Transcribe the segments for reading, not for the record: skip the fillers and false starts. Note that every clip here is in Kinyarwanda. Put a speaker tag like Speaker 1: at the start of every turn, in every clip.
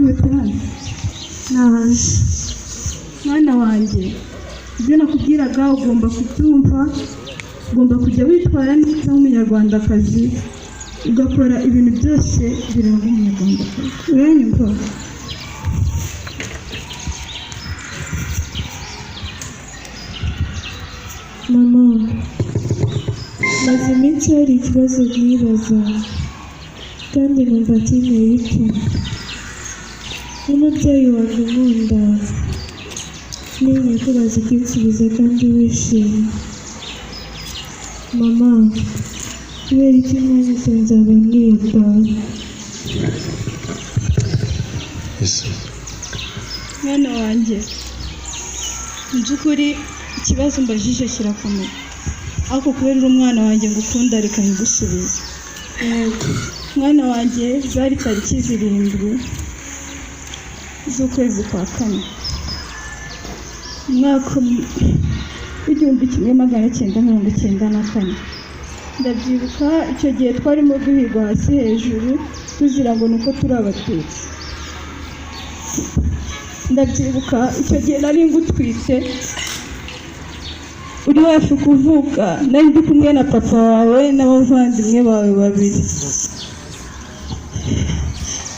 Speaker 1: Ihute hano.
Speaker 2: Naje.
Speaker 1: Mwana wanjye, ibyo nakubwiraga ugomba kubyumva, ugomba kujya witwara neza nk'umunyarwandakazi, ugakora ibintu byose biranga umunyarwandakazi. Uranyumva?
Speaker 2: Mama, maze iminsi hari ikibazo nibaza kandi numva kinteye ipfa. Nk'umubyeyi wanjye unkunda, ntinya kubaza ukinsubiza kandi wishimye. Mama, kubera iki mwanyise Nzabamwita?
Speaker 1: Mwana wanjye, mu by'ukuri ikibazo mbajije kirakomeye, ariko kubera uri umwana wanjye ngukunda, reka nkigusubize. Mwana wanjye, zari tariki 7 z'ukwezi kwa kane, umwaka w'1994. Ndabyibuka icyo gihe twarimo duhigwa hasi hejuru, tuzira ngo ni uko turi abatutsi. Ndabyibuka icyo gihe nari ngutwite, uri hafi kuvuka, nari ndi kumwe na papa wawe n'abavandimwe bawe babiri.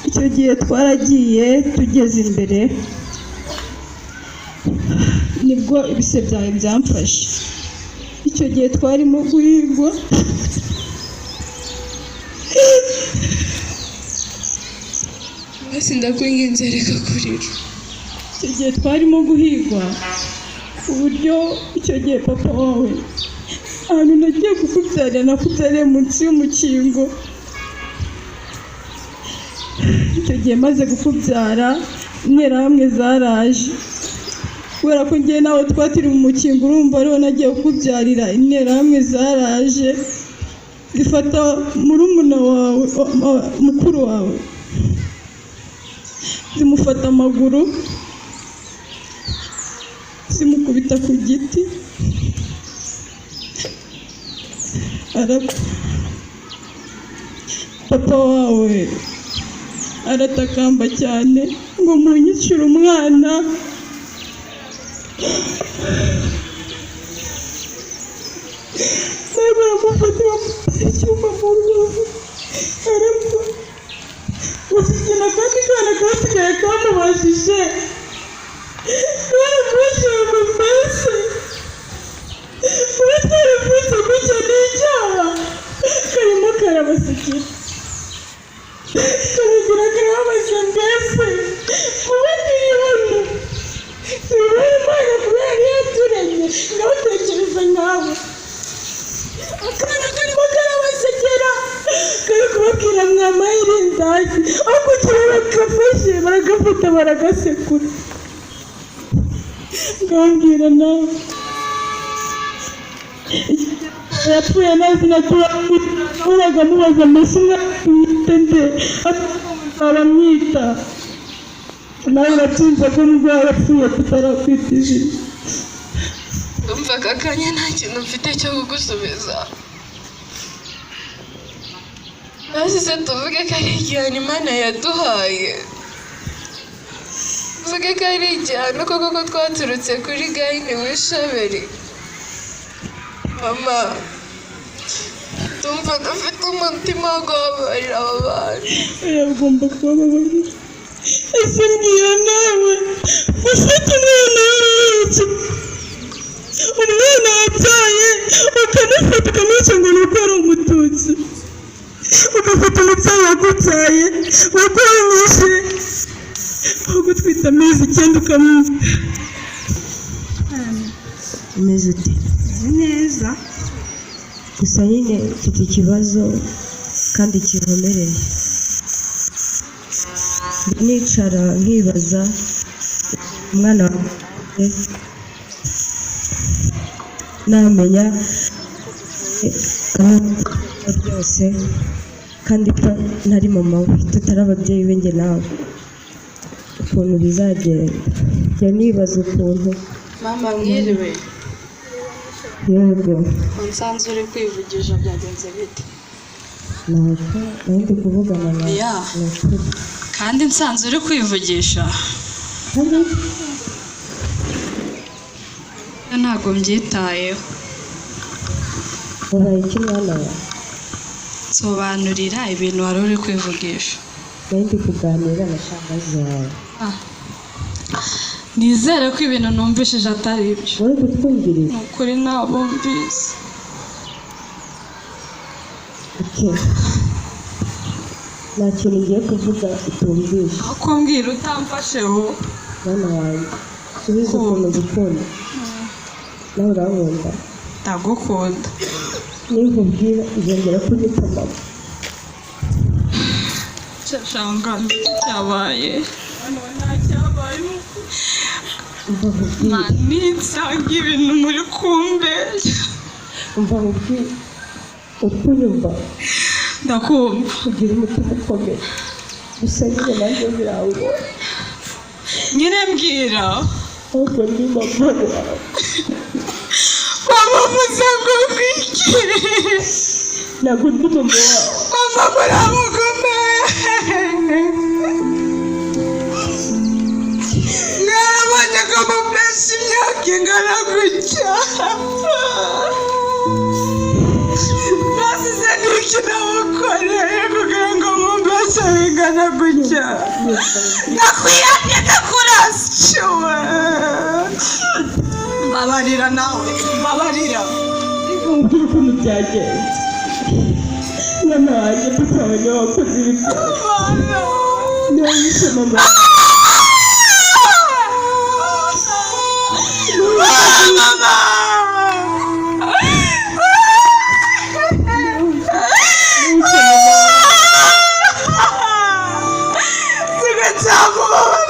Speaker 1: Icyo gihe twaragiye, tugeze imbere nibwo ibise byawe byamfashe. Icyo gihe twarimo guhigwa.
Speaker 3: Basi ndakwinginze reka kurira.
Speaker 1: Icyo gihe twarimo guhigwa ku buryo icyo gihe papa wawe, ahantu nagiye kukubyarira, nakubyariye munsi y'umukingo. Icyo gihe maze kukubyara, interahamwe zaraje, kubera ko ngewe nawe twatiri mu mukingo, urumva ariho nagiye kukubyarira. Interahamwe zaraje zifata murumuna wawe, mukuru wawe, zimufata amaguru, zimukubita ku giti arapfa. Papa wawe aratakamba cyane ngo munyicire umwana. Nawe baramufata, bamutera icyuma mu rubavu arapfa. Gusa ikintu akandi kana kasigaye kamubajije, karamubajije ngo mbese kuba twaravutse gutya ni icyaha? Karimo karabasekera, karagira karababaza, mbese kuba turi hano tubibona Imana kubera yari yaturemye? Ngaho tekereza nkawe, akana karimo karabasekera, kari kubabwira mwamaye irindazi, aho kugira bagafashe baragafata baragasekura. Ngambwira nawe, yapfuye nta zina turamwita. Amubaza, mbese umwana tumwite nde? Nzabamwita. Nawe urabyumva ko nubwo yarapfuye tutarakwita izina.
Speaker 3: Ndumva aka kanya nta kintu mfite cyo kugusubiza. Basi se tuvuge ko ari igihano Imana yaduhaye, tuvuge ko ari igihano koko ko twaturutse kuri Gahini w'Ishaberi. Mama, ndumva ndafite umutima wo guhabarira aba bantu.
Speaker 1: Oya, ugomba kubababarira. Ese mbwira nawe, gufata umwana w'uruhinja, umwana wabyaye, ukamufata ukamwica ngo ni uko ari umututsi, ugafata umubyeyi wagubyaye, wakuranyije, wagutwita amezi 9, ukamwica.
Speaker 4: Umeze ute?
Speaker 1: Meze neza.
Speaker 4: Gusa nyine mfite ikibazo kandi kinkomereye. Nicara nkibaza umwana wanjye namenya byose kandi ko ntari mama we, tutari ababyeyi be njye nawe, ukuntu bizagenda. Njya nibaza ukuntu.
Speaker 5: Mama, mwiriwe.
Speaker 4: Yego.
Speaker 5: Unsanze uri kwivugisha, byagenze bite?
Speaker 4: Ntacyo, nari ndi kuvugana na
Speaker 5: Ya.
Speaker 4: Ni ukuri.
Speaker 5: Kandi nsanze uri kwivugisha.
Speaker 4: Kandi
Speaker 5: Ntabwo mbyitayeho.
Speaker 4: Wabaye iki, mwana wawe?
Speaker 5: Nsobanurira ibintu wari uri kwivugisha.
Speaker 4: Nari ndi kuganira na shangazi wawe.
Speaker 5: Nizere ko ibintu numvishije atari ibyo.
Speaker 4: Wowe kutwumviriza.
Speaker 5: Ni ukuri nabumvise.
Speaker 4: Okay. Nta kintu ngiye kuvuga utumvishe.
Speaker 5: Ako mbwira utamfasheho.
Speaker 4: Mwana wanjye, subiza ukuntu gukunda. Nawe urankunda?
Speaker 5: Ndagukunda.
Speaker 4: Ninkubwira, uzongera kunyita mama?
Speaker 5: Shangana, cyabaye?
Speaker 4: Umva nkubwire.
Speaker 5: Ninsanga ibintu muri kumbeshya.
Speaker 4: Umva nkubwire, ukunyumva?
Speaker 5: Ndakumva.
Speaker 4: Kugira umutima ukomeye, gusa nyine nanjye birangora.
Speaker 5: Nyine mbwira.
Speaker 4: Ahubwo ndi mama wawe.
Speaker 5: Mama, muze ngo nkwikire.
Speaker 4: Ntabwo ndi mama wawe.
Speaker 5: Mama, muri abagome. Mwarabonye ko mubeshya imyaka ingana gutya. Basize n'iki namukoreye kugira ngo mumbeshye bingana gutya? Ndakwiyamye, ndakurasiwe. Mbabarira nawe, mbabarira.
Speaker 4: Reka nkubwire ukuntu byagenze, mwana wanjye. Papa wawe niwe wakoze ibi byose, niwe wishe mama wawe.
Speaker 5: Mama!
Speaker 4: Wishe mama wawe.
Speaker 5: Sigacamubabaza.